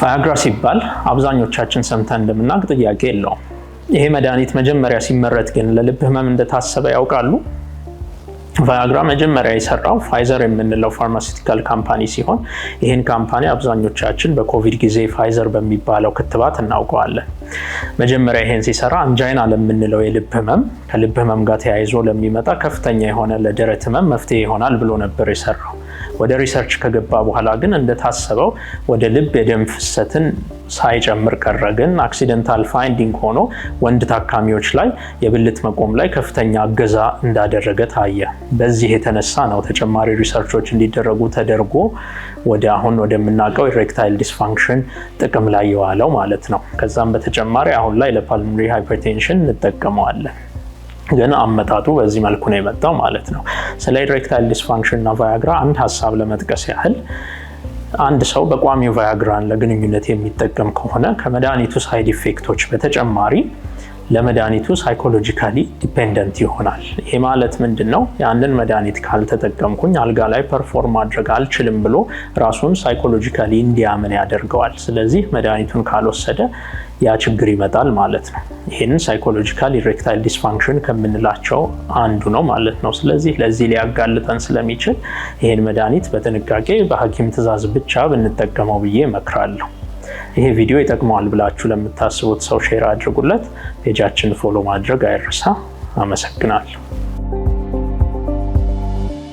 ቫያግራ ሲባል አብዛኞቻችን ሰምተን እንደምናውቅ ጥያቄ የለውም። ይሄ መድኃኒት መጀመሪያ ሲመረት ግን ለልብ ህመም እንደታሰበ ያውቃሉ? ቫያግራ መጀመሪያ የሰራው ፋይዘር የምንለው pharmaceutical company ሲሆን ይህን company አብዛኞቻችን በኮቪድ ጊዜ ፋይዘር በሚባለው ክትባት እናውቀዋለን። መጀመሪያ ይሄን ሲሰራ angina ለምንለው የልብ ህመም፣ ከልብ ህመም ጋር ተያይዞ ለሚመጣ ከፍተኛ የሆነ ለደረት ህመም መፍትሄ ይሆናል ብሎ ነበር የሰራው። ወደ research ከገባ በኋላ ግን እንደታሰበው ወደ ልብ የደም ፍሰትን ሳይጨምር ቀረ። ግን accidental finding ሆኖ ወንድ ታካሚዎች ላይ የብልት መቆም ላይ ከፍተኛ እገዛ እንዳደረገ ታየ። በዚህ የተነሳ ነው ተጨማሪ research ኦች እንዲደረጉ ተደርጎ ወደ አሁን ወደምናውቀው erectile dysfunction ጥቅም ላይ የዋለው ማለት ነው። ከዛም በተጨማሪ አሁን ላይ ለ pulmonary hypertension እንጠቀመዋለን። ግን አመጣጡ በዚህ መልኩ ነው የመጣው ማለት ነው። ስለ erectile dysfunction እና ቫያግራ አንድ ሀሳብ ለመጥቀስ ያህል፣ አንድ ሰው በቋሚው ቫያግራን ለግንኙነት የሚጠቀም ከሆነ ከመድኃኒቱ side effect ኦች በተጨማሪ ለመድኃኒቱ psychologically dependent ይሆናል። ይሄ ማለት ምንድን ነው? ያንን መድኃኒት ካልተጠቀምኩኝ አልጋ ላይ perform ማድረግ አልችልም ብሎ ራሱን psychologically እንዲያምን ያደርገዋል። ስለዚህ መድኃኒቱን ካልወሰደ ያ ችግር ይመጣል ማለት ነው። ይህንን psychological erectile dysfunction ከምንላቸው አንዱ ነው ማለት ነው። ስለዚህ ለዚህ ሊያጋልጠን ስለሚችል ይህን መድኃኒት በጥንቃቄ በሐኪም ትዕዛዝ ብቻ ብንጠቀመው ብዬ እመክራለሁ። ይሄ ቪዲዮ ይጠቅመዋል ብላችሁ ለምታስቡት ሰው share አድርጉለት። Page ኣችን follow ማድረግ አይረሳ። አመሰግናለሁ።